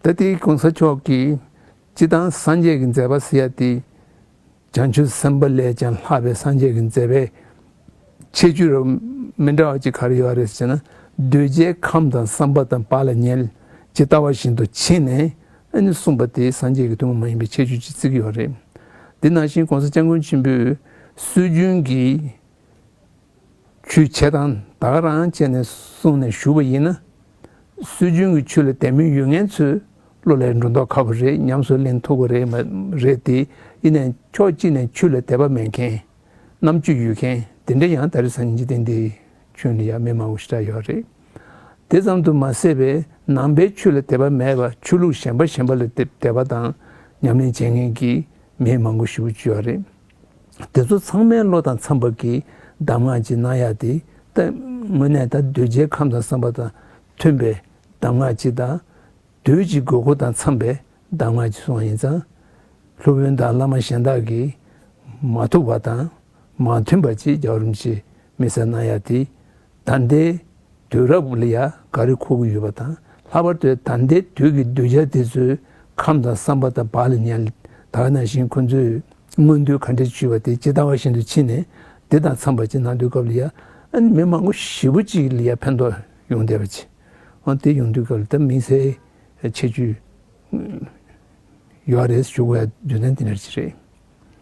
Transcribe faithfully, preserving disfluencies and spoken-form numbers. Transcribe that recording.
ད་དེའི་གོང་ས་མཆོག་གིས་སྤྱིར་བཏང་སངས་རྒྱས་ཀྱི་མཛད་པ་ཟེར་ཡ་དེ། བྱང་ཆུབ་སེམས་དཔའ་ལས་ཀྱང་ལྷག་པའི་སངས་རྒྱས་ཀྱི་མཛད་པའི་ཁྱད་ཆོས་རུ་མི་འདྲ་བ་ཅིག་ག་རེ་ཡོད་རེད་ཟེར་ན། གདུལ་བྱའི་ཁམས་དང་བསམ་པ་དང་བག་ལ་ཉལ། ཇི་ལྟ་བ་བཞིན་དུ་ཕྱིན་ནས་ཨ་ནི་གསུངས་པ་དེ་སངས་རྒྱས་ཀྱི་ཐུན་མོང་མ་ཡིན་པའི་ཁྱད་ཆོས་ཅིག་བརྩི་གི་ཡོད་རེད། དེ་ནང་བཞིན་གོང་ས་སྐྱབས་མགོན་ཆེན་པོས་སྲོལ་རྒྱུན་གྱི་ཆོས་བྱེད་སྟངས་ད་ག་རང་བྱས་ནས་གསུངས་ནས་བཞུགས་པ་ཡིན་ན། སྲོལ་རྒྱུན་གྱི་ཆོས་ལ་དད་མོས་ཡོད་མཁན་ཚོས་བློ་ལ་འགྲོ་མདོག་ཁ་པོ་རེད། ཉམས་སུ་ལེན་ཐུབ་པ་རེད་མ་རེད་དེ། ཡིན་ནའི་ཕྱོགས་གཅིག་ནས་ཆོས་ལ་དད་པ་མེད་མཁན། རྣམ་དཔྱོད་ཡོད་མཁན་དེ་འདྲ་ཡང་ད་རེས་སང་ཉིན་གྱི་སྟེང་དེ་ཁྱོན་ནས་ཡང་མི་མང་པོ་ཞེ་དྲག་ཡོད་རེད། དེ་ཙམ་དུ་མ་ཟད་པའི་ནང་པའི་ཆོས་ལ་དད་པ་མེད་པ་ཆོས་ལུགས་གཞན་པ་གཞན་པ་ལ་དད་དད་པ་དང་ཉམས་ལེན་བྱེད་མཁན་གྱི་མི་མང་པོ་ཞེ་པོ་ཅིག་ཡོད་རེད། དེ་ཚོ་ཚང་མའི་བློ་དང་འཚམ་པ་གི་གདམས་ངག་ཅིག་གནང་ཡག་དེ་ད་དངོས་གནས་ད་གདུལ་བྱའི་ཁམས་དང་བསམ་པ་དང་མཐུན་པའི་གདམས་ངག་ཅིག་དང་། དུས་ཀྱི་དགོས་མཁོ་དང་འཚམ་པའི་གདམས་ངག་ཅིག་གསུངས་པ་ཡིན་ཙང་། སློབ་དཔོན་དང་བླ་མ་གཞན་དག་གིས་མ་ཐུབ་པ་དང་མ་མཐུན་པ་ཅིག་རྒྱལ་བ་རིན་པོ་ཆེས་མི་སེར་གནང་ཡག་དེ། ད་ལྟའི་དུས་རབས་ལ་ཡ་ག་རེ་མཁོ་གི་ཡོད་པ་དང་། ལྷག་པར་དུ་ད་ལྟའི་དུས་ཀྱི་གདུལ་བྱ་དེ་ཚོའི་ཁམས་དང་བསམ་པ་དང་བག་ལ་ཉལ། ད་ག་ནང་བཞིན་ཁོ་ཚོས་མངོན་འདོད་ག་འདྲ་བྱུས་པ་དེ་ཇི་ལྟ་བ་བཞིན་དུ་ཕྱིན་ནས་དེ་དང་འཚམས་པ་ཅིག་གནང་དུས་སྐབས་ལ་ཡ། ཨ་ནི་མི་མང་པོ་ཞེ་པོ་ཅིག་ལ་ཡ་ཕན་ཐོགས་ཡོང་བསྡད་པ་ཅིག་འོ་དེ་ཡོང་དུས་སྐབས་ལ་ད་དམིགས་བསལ་ཁྱད་ཆོས་ཡོད་རེད་ཞུ་དགོས་ཡ་རྒྱུ་མཚན་དེ་འདྲ་ཅིག་རེད།